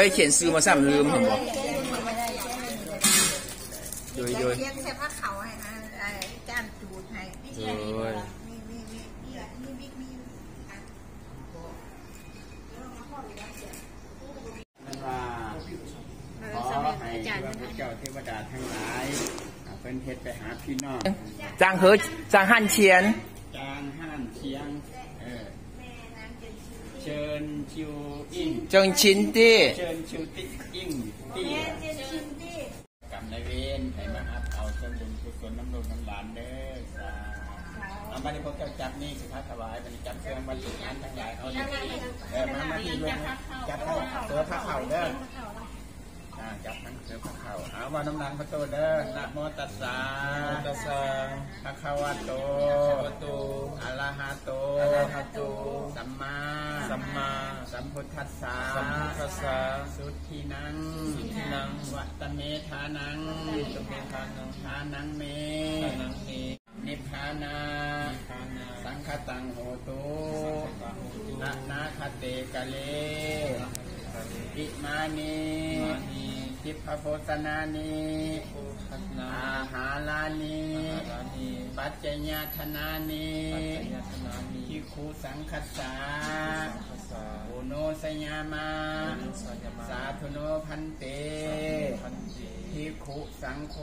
ໄປຂຽນຊື່ມາຊ້ຳລືມຫັ້ນບໍ່? ໂດຍ ໂດຍ ຂຽນໃສ່ຜ້າຂາວໃຫ້ນະ ໄອ້ຈານຈູດໃຫ້ ໂດຍ ນີ້ ນີ້ ນີ້ ນີ້ ນີ້ ນີ້ ນີ້ ນັ້ນວ່າ ຂໍໃຫ້ພວກເຈົ້າເທວະດາທັງຫຼາຍ ເພິ່ນເຮັດໄປຫາພີ່ນ້ອງ ຈາງເຮີ ຈາງຫັ້ນຂຽນ ຈາງຫັ້ນຂຽນ ເອີ ເຊີນຊິວອິງ ເຈີງຊິນຕີ້ ເຈີງຊິວຕິອິງ ຕິ ກຳນາຍເວນໃຫ້ມາຮັບເອົາສ່ວນບຸນກຸສົນນຳລູກນຳຫຼານເດີ. ສາທຸ. ເອົາ ບັດນີ້ພວກເຈົ້າຈັບນີ້ ຊິພາຖວາຍ ບັດນີ້ຈັບເຄື່ອງບັນຈຸອາຫານທັງຫຼາຍ ເອົາ ເອີ ມາ ມາທີ່ ຈັບເຂົ້າ ເອີ ພາເຂົ້າເດີ ອ່າ ຈັບທັງເຄືອພະເຂົ້າ ເອົາ ເວົ້ານຳຫຼັງພະໂຕເດີ. ນະໂມຕັດສະ ນະໂມຕັດສະ ພະຄະວະໂຕ ພະຄະວະໂຕ ອະລະຫະໂຕ ອະລະຫະໂຕ ສຳມາ ສຳມາ ສຳພຸດທັດສະ ສຳພຸດທັດສະ ສຸດທິນັງ ສຸດທິນັງ ວັດຕະເມທານັງ ວັດຕະເມທານັງ ທານັງເມ ທານັງເມ ນິບພານາ ນິບພານາ ສັງຄະຕັງໂຫຕຸ ສັງຄະຕັງໂຫຕຸ ອະນາຄະເຕກາເລ ອະນາຄະເຕກາເລ ອິມານິ ອິມານິ ທິບພະໂພຊະນານິ ທິບພະໂພຊະນານິ ອາຫາລານິ ອາຫາລານິ ປັດຈະຍະທະນານິ ປັດຈະຍະທະນານິ ພິກຂຸສັງຄັດສາ ພິກຂຸສັງຄັດສາ ໂອໂນຊະຍາມາ ໂອໂນຊະຍາມາ ສາທຸໂນພັນເຕ ສາທຸໂນພັນເຕ ພິກຂຸສັງໂຄ